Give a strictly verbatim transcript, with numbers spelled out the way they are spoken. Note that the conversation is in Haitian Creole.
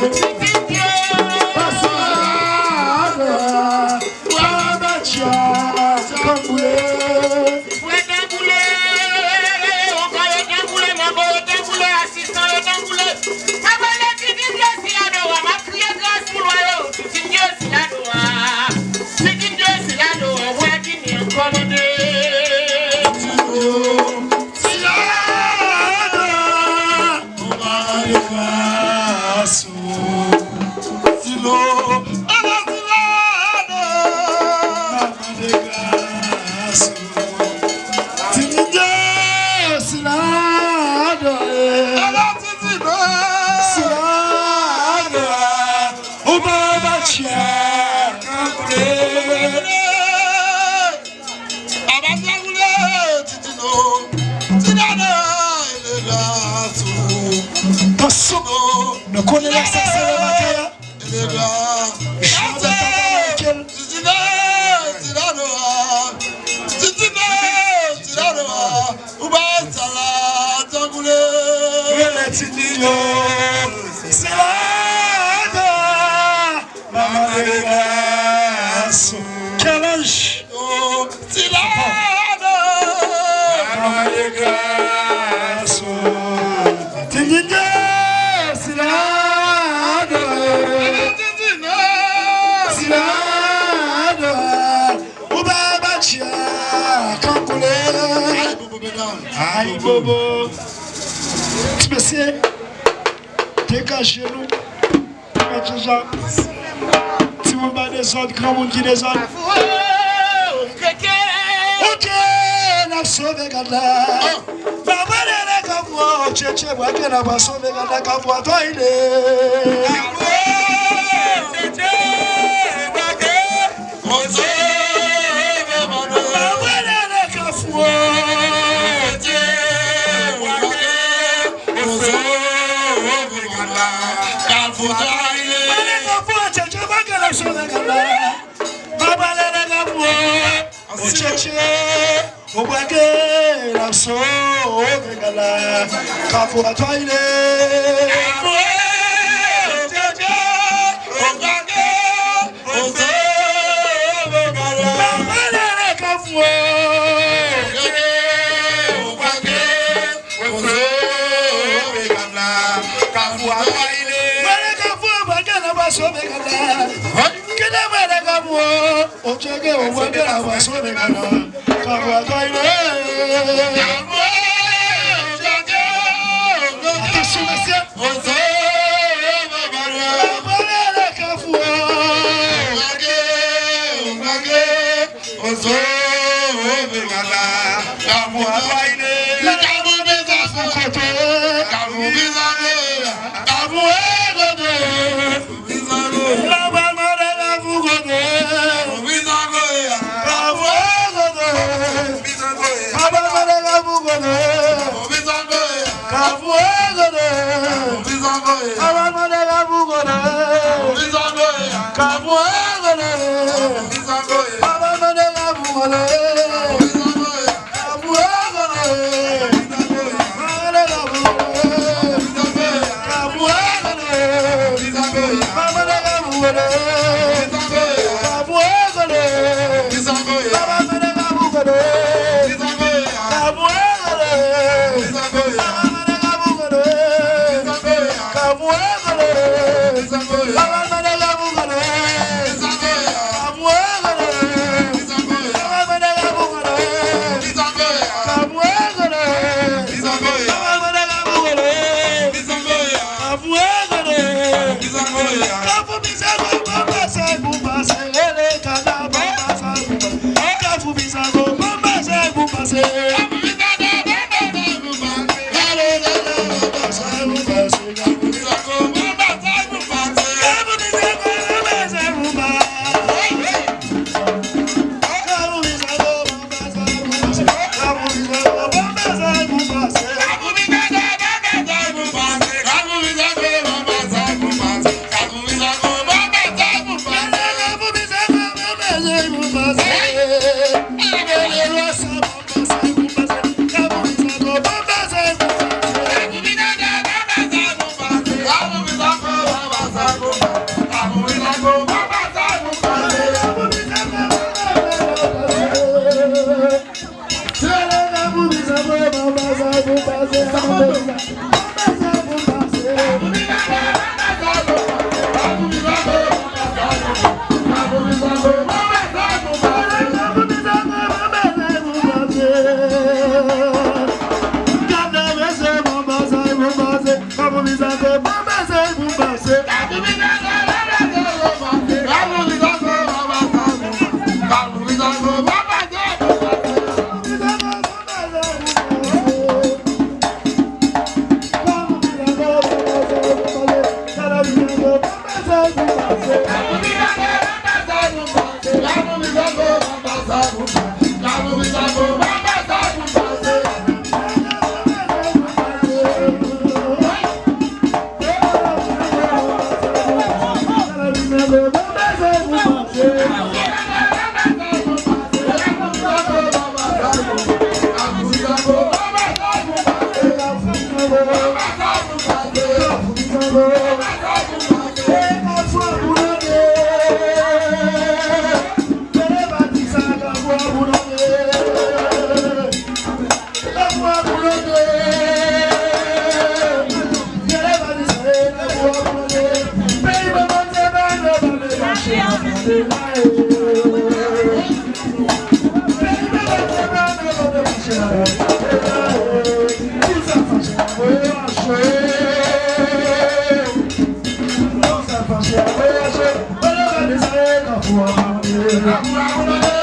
Pitit Dye. Pase la, adore. Baba Tchak, tanboule. Frè tanboule, ankò yo tanboule, manbo yo tanboule, asistan yo tanboule. Papa le pitit Dye si la dò a, m ap kriye gras pou lwa yo. Pitit Dye si la dò a. Pitit Dye si la dò a, wè ki ni an kòmande. Pitit Dye si la dò a. Ou pa mande gras ou. Silo, ala sila dò. Mande gras ou. Titidye, sila dò. Ala titidye. Sila dò. Ou pa ba tchè, kankoule. Aba kankoule, titino. Sila dò, ele gras ou. Paske nou konnen lè sa se le maten an. Jan de travay avèk el. Titine, Tirano a. Titine, Tirano a. Ou ba sa la, tangoule. Rele Titino. Tirano. Mama de gason. Challenge. Silado. Mama de gason. Tindinde. Silado. Silado. Ou ba batya kankoule. Ay bobo. Ti mesye, degaje nou. Mèt Jean Jean. Timoun bay dezòd, granmoun ki dezòd. Ok, n ap sove gad la. Babale le kafou, tchetche, bwake, n ap sove gad la, kafou a twayile. Babale le kafou. Mwen le kafou, tchetche, bwake, n ap sove gad la. Babale le kafou, tchetche, bwake, n ap sove gad la. Kafou a twayile. Babale le kafou. Mwen le kafou, bwake, n ap sove gad la. Kite mwen le kafou. O tcheke, o bwake, n ap sove gad la. Kafou a twayile. Atansyon, mesye. Babale le kafou. Ozo, Vegala, kafou a twayile. Kafou bizango, kafou bizango, kafou e kote. Bizango. La pral mande kafou kote. Bizango, kafou e kote. Bizango. La pral mande kafou kote. Bizango. Kafou e kote. Bizango. La pral mande kafou kote. Bizango. Kafou e kote. Bizango. La pral mande kafou kote. Bizango. Kafou e kote. Kafou e kote. Kafou e kote. Kafou e kote. Bravo, bravo, bravo.